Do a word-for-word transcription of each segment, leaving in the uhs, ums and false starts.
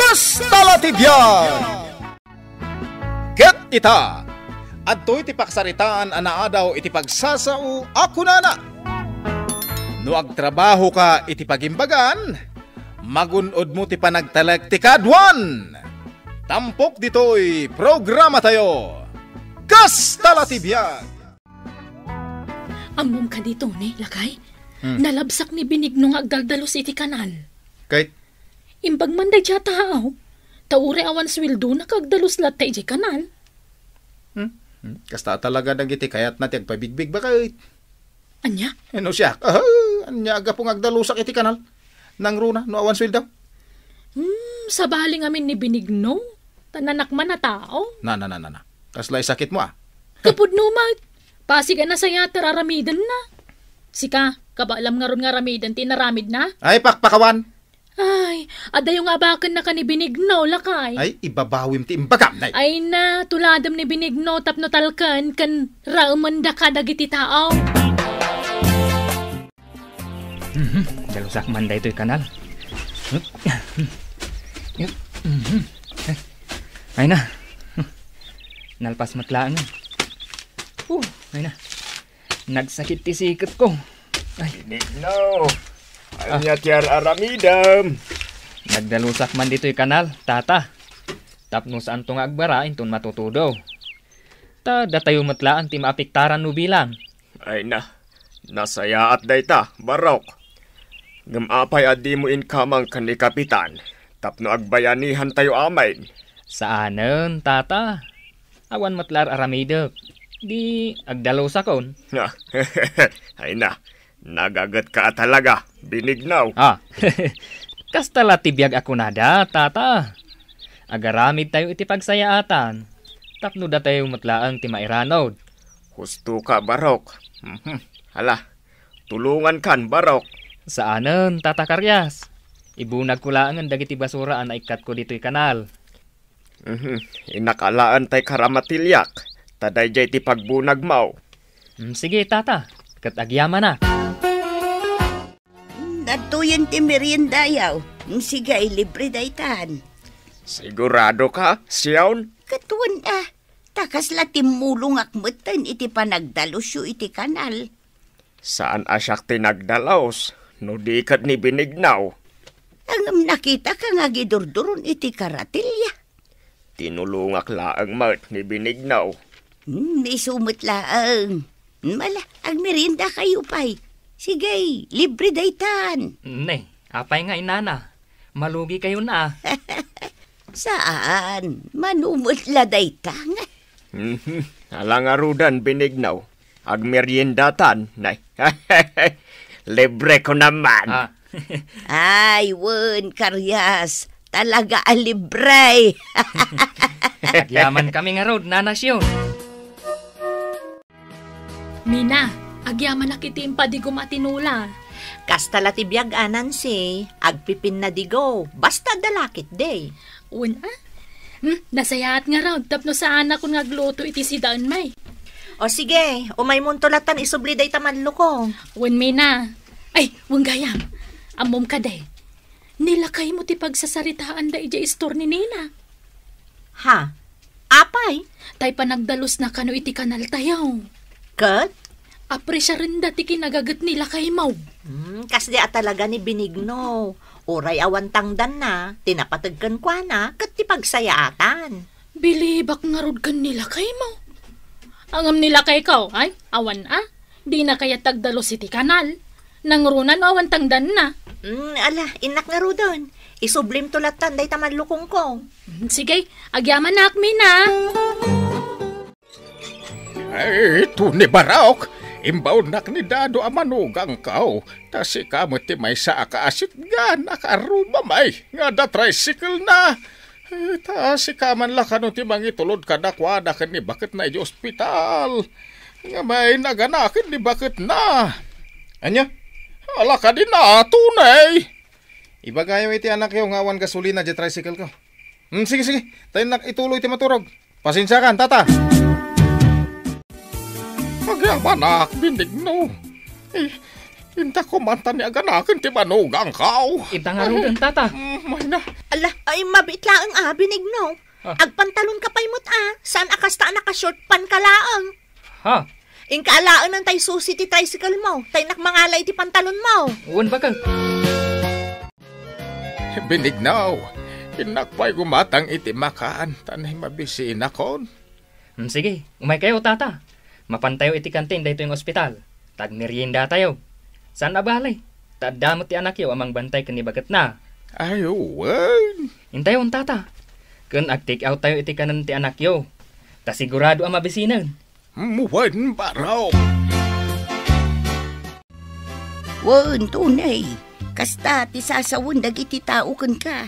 Kasta la ti biag! Ket ita, adtoy ti paksaritaan a naadaw iti pagsasao a kunana, "No agtrabahoka iti pagimbagan, magun-odmo ti panagtalek ti kaaduan." Tampok ditoy programatayo, Kasta la ti biag! Ammom kadi, Tony, lakay? Hmm. Nalabsak ni Benigno nga agdaldalus iti kanal. Ket? Imbag man daydiay a tao, ta uray awan suweldona ket agdalus latta idiay kanal. Hmm? Hmm? Kasta talaga dagiti kayatna ti agpabigbig, baket. Ania? Ano siya? Ah, ania, gapu nga agdalusak iti kanal? Nangruna, no awan suwelda? Hmm, sabali ngamin ni Benigno. Ta nanakman a tao. Na, na, na, na, na. Kasla isakitmo, ah. Kapudno met. Pasig a nasayaat ti aramidenna. Sika, kabaelam ngarud nga aramiden ti inaramidna? Ay, pakpakawan! Ay, adayo nga abakennaka ni Benigno, lakay. Ay, ibabawim ti imbagam, nay. Ay na, tuladem ni Benigno tapno talken ken raemen daka dagiti tao. Mhm, dalusak man daytoy kanal. Mhm. Ay na. Nalpas met laeng. Uh, ay na. Nagsakit ti siketko. Ay. Benigno, ania ti ar-aramidem? Nagdalusak man ditoy kanal, tata. Tapno saanto nga agbara inton matutudo. Ta datayo met laeng ti maapektaran no bilang. Ay na, nasayaat dayta, Barok. Ngem apay a dimo inkamang ken ni Kapitan tapno agbayanihantayo amin? Saanen, tata. Awan met la ar-aramidek. Di agdalusakon. Ay na, nagagetka a talaga, Benigno. Ah, kasta la ti biag a kunada, tata. Agaramidtayo iti pagsayaatan, tapno datayo met laeng ti mairanod. Husto ka, Barok. Mhm. Hala, tulongankan, Barok. Saanen, Tata Karias. Ibunagko laengen dagiti basura a naikkatko ditoy kanal. Mhm. Inakalaen tay karamatiliak, ta daydiay ti pagbunagmo. Mm, sige, tata. Ket agyamanak. Adtoyen ti meriendayo. Mm, sige, libre daytan. Sigurado ka, Sion? Ket wen a, ta kasla timmulongak metten iti panagdalusyo iti kanal. Saan a siak ti nagdalus, no di ket ni Benigno. Ngem nakitaka nga agidurduron iti karatelya. Tinulongak laeng met ni Benigno. Hmm, isu met laeng. Hmm, ala, agmeriendakayo pay. Sige, libre daytan. Ne, apay nga inana? Malugikayon a. Saan, mano met la dayta nga. Mhm. Ala ngaruden, Benigno. Agmeriendatan, nay. Libre ko naman. Ah. Ay, wen, Karias. Talaga a libre. Agyaman kami ngarud, Nana Sio. Mina, agyamanak iti impadigom a tinola. Kasta la ti biag a, Nancy, agpipinnadigo, basta adda laketdi. Wen a? Hmm, nasayaat ngarud, tapno saanakon nga agluto iti sidaen, may. O sige, umaymonto latan isubli dayta mallukong. Wen, Mina. Ay, wen gayam. Ammom kadi. Ni lakaymo ti pagsasaritaanda idiay istor ni Nina. Ha? Apay? Tay panagdalusna kano iti kanaltayo. Ket? Apresiarenda ti kinagaget ni lakaymo. Hmm, kasdi a talaga ni Benigno. Uray awan tangdanna, ti napateg kenkuana, ket ti pagsayaatan. Bilibak ngarud ken ni lakaymo. Ngem ni lakayko, ay, awan a. Dina kayat agdalus iti kanal. Nangruna no awan tangdanna. Mm, ala, innak ngaruden. Isublimto latan dayta mallukongko. Mm, sige, agyamanak, Mina. Ay, Tony Barok, imbaonnak ni Dado a manugangko. Ta sika met ti maysa a kaasitgan a karrubam, ay, nga adda tricycle na. Eh, ta sika man la kano ti mangitulod kadakuada ken ni baketna idiay ospital. Ngem ay naganaken ni baketna. Ania? Ala kadi na, Tony. Ibagayo iti anakyo nga awan gasolina diay tricycle ko. Hmm, sige, sige. Tayo nak ituloy ti maturog. Pasensiakan, tata. Agyamanak, Benigno. Eh, Inta ko man ta ni aganaken ti manugangko. Inta ngaruden, tata. Mm, mayna. Ala, ay, mabiit laeng a, Benigno. Ah. Agpantalon ka pay met a, saan a kasta a naka-short pant ka laeng. Ha? Inka alaenan tay susi ti tricycle mo, ta innak mangala iti pantalon mo. Wen, baket. Benigno, innak pay gumatang iti makan, ta nay mabisinakon. Hmm, sige, umaykayo, tata. Mapantayo iti kantin daytoy nga ospital. Tagmeriendatayo. Saan a bale? Ta adda met ti anakyo a mangbantay ken ni baketna. Ay, wen. Intayon, tata. Ken ag-take out tayo iti kanen ti anakyo. Ta sigurado a mabisinen. Wen, barok. Wen, Tunay. Kasta ti sasawen dagiti tao kenka.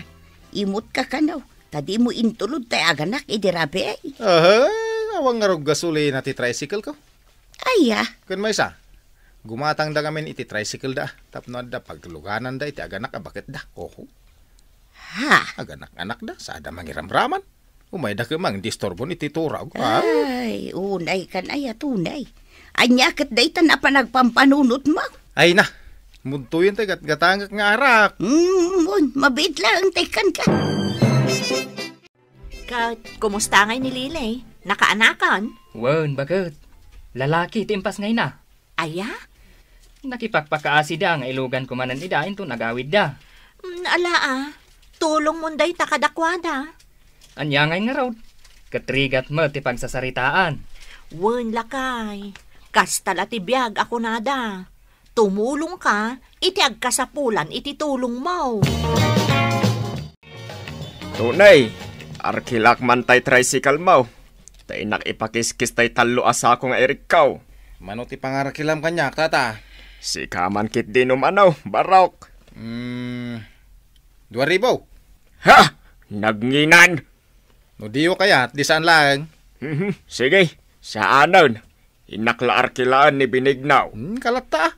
Imutka kano, ta dimo intulod tay aganak idi rabii. Aha, awan ngarud gasolina ti tricycle ko. Aya? Ken maysa, gumatangda ngamin iti tricycle da, tapno adda paglugananda iti aganak a baketda. Oho. Ha? Aganak-anakda, sada mangiramraman. Umayda ket mangdisturbon iti turog, ha? Ay, unay kan aya, Tunay. Ania ket dayta a panagpampanunotmo? Ay na, mudtoyen tay gatgatangek nga arak. Mm, wen, mabiit laeng tay kanka. Ket, kumusta ngay ni Lily? Nakaanakan? Wen, baket. Lalaki ti impasngayna. Aya? Nakipakpakaasida nga iluganko manen ida inton agawidda. Mm, ala a. Tulongmon dayta kadakuada. Ania ngay ngarud? Ket rigat met ti pagsasaritaan. Wen, lakay. Kasta la ti biag a kunada. Tumulongka iti agkasapulan iti tulongmo. Tunay, arkilak man tay tricycle mo. Ta innak ipakiskis tay tallo a sako nga irikko. Mano ti pangarkilam kaniak, tata? Sika man ketdi no mano, barok. Hmm, dua ribu. Ha? Nagnginan? No diyo kayat, di saan laeng. Mhm, sige, saanen. Innak la arkilaen ni Benigno. Hmm, kalatta, ah.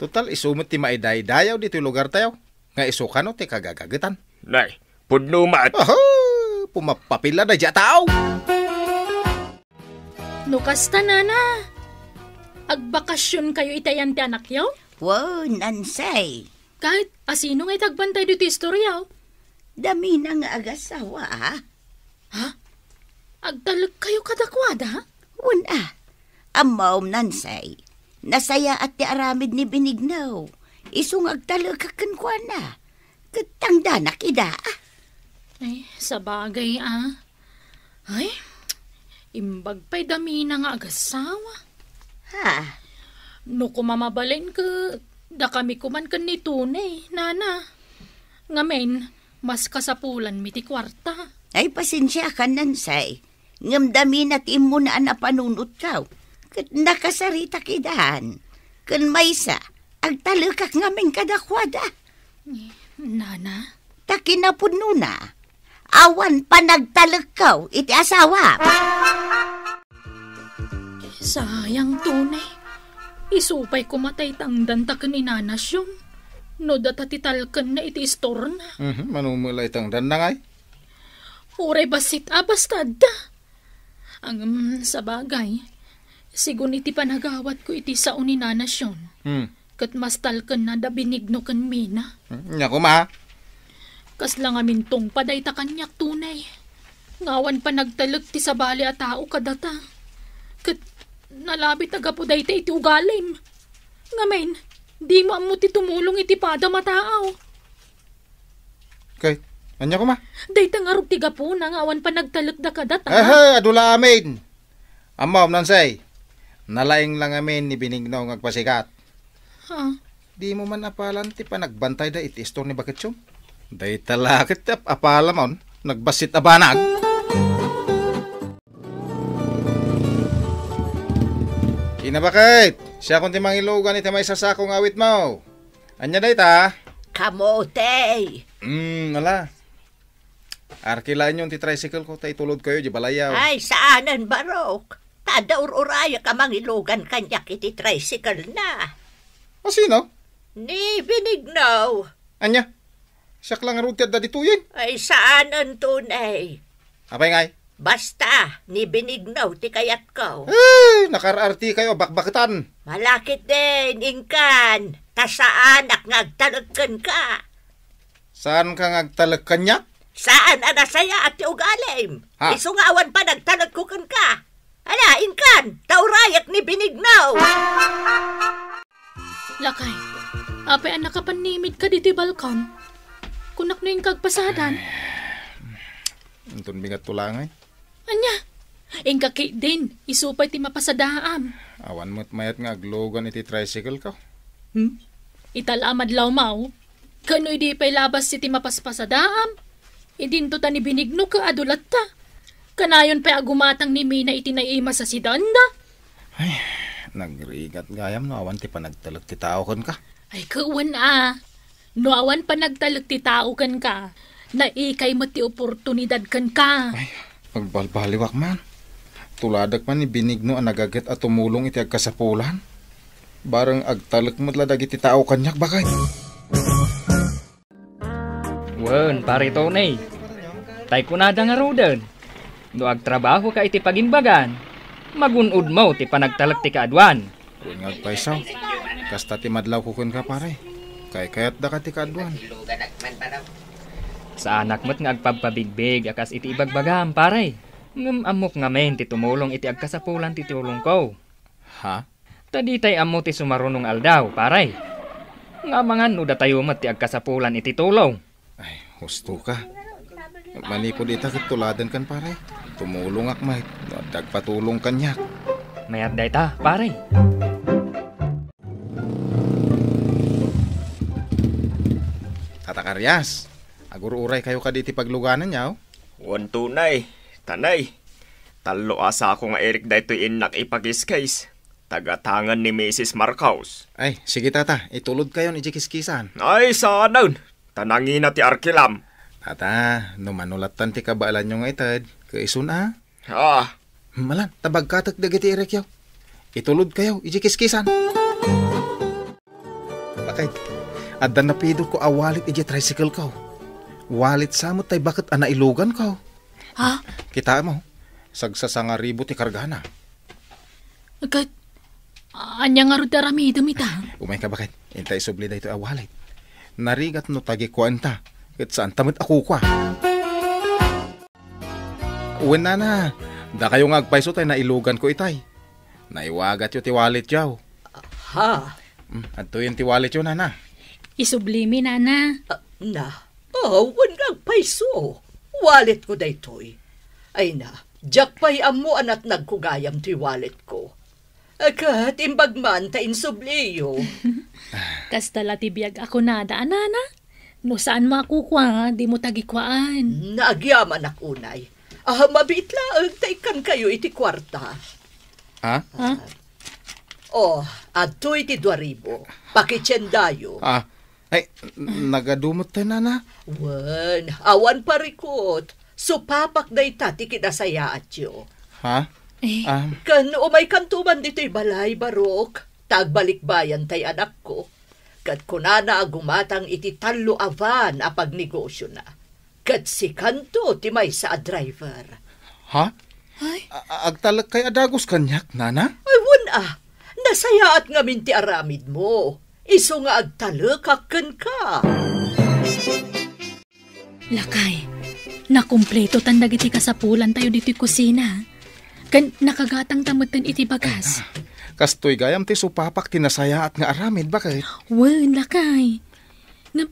Total, isu met ti maidaydayaw ditoy lugartayo. Nga isu kano ti kagagagetan. Nay, pudno met. Aha, pumapapila daydi a tao. No kasta, nana, agbakasionkayo iti ayan ti anakyo? Wen, Nansay. Ket, asino nga iti agbantay ditoy istorya? Damina nga agasawa, a. Ha? Agtalekkayo kadakuada? Wen a. Ammom, Nansay, nasayaat ti aramid ni Benigno. Isu nga agtalekak kenkuana. Ket tangdanak ida, a. Ay, sabagay, a. Ay, imbag pay damina nga agasawa. Ha? No koma mabalin ket dakami koman ken ni Tony, nana. Ngamin, mas kasapulanmi ti kuarta. Ay, pasensiakan, Nansay. Ngem damina ti immuna a napanunotko. Ket nakasaritak idan. Ken maysa, agtalekak ngamin kadakuada. Eh, nana? Ta kinapudnona, awan panagtalekko iti asawa. Sayang, Tony. Isu pay koma tay tangdanta ken ni Nana Siom. No data ti talkenna iti istorna. Mhm, mano met la itangdanna ngay? Uray bassit a basta adda. Ngem, sabagay, sigun iti panagawatko iti sao ni Nana Siom. Hmm. Ket mas talkenna da Benigno ken Mina. Hmm, nia koma. Kasla ngamin tungpa dayta kaniak, Tony. Nga awan panagtalek ti sabali a tao kadata. Ket nalabit a gapu dayta iti ugalim. Ngamin, dimo ammo ti tumulong iti padam a tao. Ket, ania koma? Dayta ngarud ti gapuna nga awan panagtalekda kadata. Aha, adu la amin. Ammom, Nansay, nalaing la ngamin ni Benigno nga agpasikat. Ha? Dimo man apalan ti panagbantayda iti istor ni Baketyo? Dayta la ket ti ap-, apalamon, nagbassit a banag. Ina Baket, siakon ti mangilugan iti maysa a sako nga awitmo. Ania dayta? Kamote. Mm, ala. Arkilaenyon ti tricycle ko, ta itulodkayo di balayyo. Ay, saanen, barok. Ta adda ur-urayak a mangilugan kaniak iti tricycle na. Asino? Ni Benigno. Ania? Siak la ngarud ti adda ditoyen? Ay, saanen, Tony. Apay ngay? Basta, ni Benigno ti kayatko. Eh, nakaar-artikayo a bakbaketan. Malakit din, inkan. Ta saanak nga agtalek kenka. Saanka nga agtalek kaniak? Saan a nasayaat ti ugalim. Ha? Isu nga awan panagtalekko kenka. Ala, inkan, ta urayek ni Benigno. Lakay, apay a nakapannimidka ditoy balkon? Kunak no inka agpasadan. Inton bingat tulangay. Ania? Inka ketdin, isu pay ti mapasadaam. Awan met mayat nga aglugan iti tricycle ko. Hmm? Ita la a madlawmaw, ken no idi pay labas iti mapaspasadaam, idinto ta ni Benigno ket adu latta. Kanayon pay a gumatang ni Mina iti naimas a sedanda. Ay, nagrigat gayam no awan ti panagtalek ti tao kenka. Ay, ket wen a. No awan panagtalek ti tao kenka, naikay met ti oportunidad kenka. Ay, agbalbaliwak man. Tuladek man ni Benigno a nagaget a tumulong iti agkasapulan. Bareng agtalek met la dagiti tao kaniak, baket. Wen, Pare Tony. Tay kunada ngaruden, no agtrabahoka iti pagimbagan, magun-odmo ti panagtalek ti kaaduan. Wen nga agpayso. Kasta ti madlawko kenka, pare. Kaykayatdaka ti kaaduan. Saanak met nga agpabpabigbig a kas iti ibagbagam, pare. Ngem ammok ngamin ti tumulong iti agkasapulan ti tulongko. Ha? Ta ditay ammo ti sumaruno nga aldaw, pare. Nga amangan no datayo met ti agkasapulan iti tulong. Ay, husto ka. Manipud ita ket tuladenkan, pare. Tumulongak met no adda agpatulong kaniak. Mayat dayta, pare. Tata Karias, agur-uraykayo kadi iti paglugananyo? Wen, Tony, Tanay. Tallo a sako nga irik daytoy innak ipakiskis. Tagatangan ni Misis Marcos. Ay, sige, tata, itulodkayon idiay kiskisan. Ay, saanen. Ta nangina ti arkilam. Tata, no mano lattan ti kabaelanyo nga ited, ket isun a? Ah. Malan, ta bagkatek dagiti irikyo. Itulodkayo idiay kiskisan. Bakay, adda napidotko a wallet idiay tricycle ko. Wallet sa met tay baket a nailugan ko. Ha? Kitaem, sagsasangaribu ti kargana. Ket, ania ngarud ti aramidem ita? Umayka, baket. Inta isubli daytoy a wallet. Narigat no tagikuaenta, ket saanta met a kukua. Wen, nana, dakayo nga agpayso tay nailuganko itay. Naiwagatyo ti walletyo. Ha? Mm, adtoyen ti walletyo, nana. Isublimi, nana. Ah, na. Oh, wen nga agpayso. Walletko daytoy. Ay na, diak pay ammo a natnagko gayam toy walletko. Ket imbag man ta insubliyo. Kasta la ti biag a kunada a, nana. No saanmo a kukua, dimo tagikuaan. Nagyamanak unay. Ah, mabiit laeng ta ikkankayo iti kuarta. Ha? Ha? Oh, adtoy ti dua ribu. Pakitiendayo. Ah, ay, n-, nagadu met tay, nana? Wen, awan parikut. Supapak dayta ti kinasayaatyo. Ha? Eh. Ah. Ken umaykanto man ditoy balay, Barok, ta agbalikbayan tay anakko. Ket kunana a gumatang iti tallo a van a pagnegosiona. Ket sikanto ti maysa a driver. Ha? Ay. A-, a-, agtalekkay a dagus kaniak, nana? Ay, wen a. Nasayaat ngamin ti aramidmo. Isu nga agtalekak kenka. Lakay, nakumpleto tan dagiti kasapulantayo ditoy kusina. Ken nakagatangta metten iti bagas. Ay, ah, kastoy gayam ti supapak ti nasayaat nga aramid, baket? Wen, lakay. Ngem,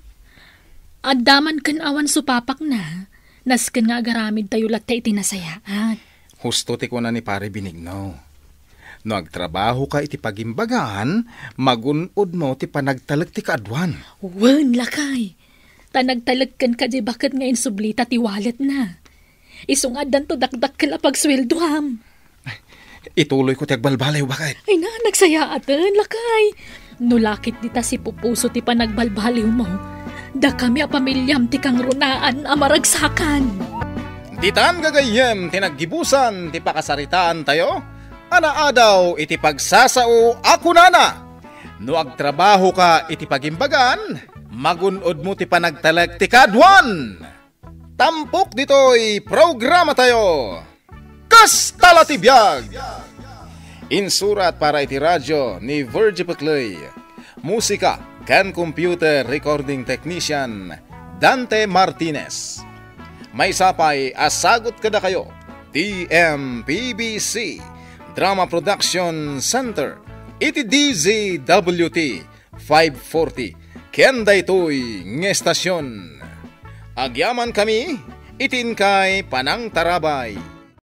adda man ken awan supapakna, nasken nga agaramidtayo latta iti nasayaat. Husto ti kuna ni Pare Benigno. No agtrabahoka iti pagimbagan, magun-odmo ti panagtalek ti kaaduan. Wen, lakay. Ta nagtalek kenka diay baket nga insublita ti walletna. Isu nga addanto dakdakkel a pagsueldoam. Ituloyko ti agbalbaliw, baket. Ay na, nagsayaaten, lakay. No lakit dita sipupuso ti panagbalbaliwmo, dakami a pamiliam ti kangrunaan a maragsakan. Ditan gagayyem ti naggibusan ti pakasaritaantayo, a naadaw iti pagsasao a kunana, no agtrabahoka iti pagimbagan, magun-odmo ti panagtalek ti kaaduan. Tampok ditoy programatayo, Kasta la ti biag! Insurat para iti radio ni Virgie Pecley. Musika, ken computer recording technician Dante Martinez. Maysa pay a sagut kadakayo ti M P B C Drama Production Center iti D Z W T five forty ken daytoy nga estasion. Agyaman kami iti inkay panangtarabay.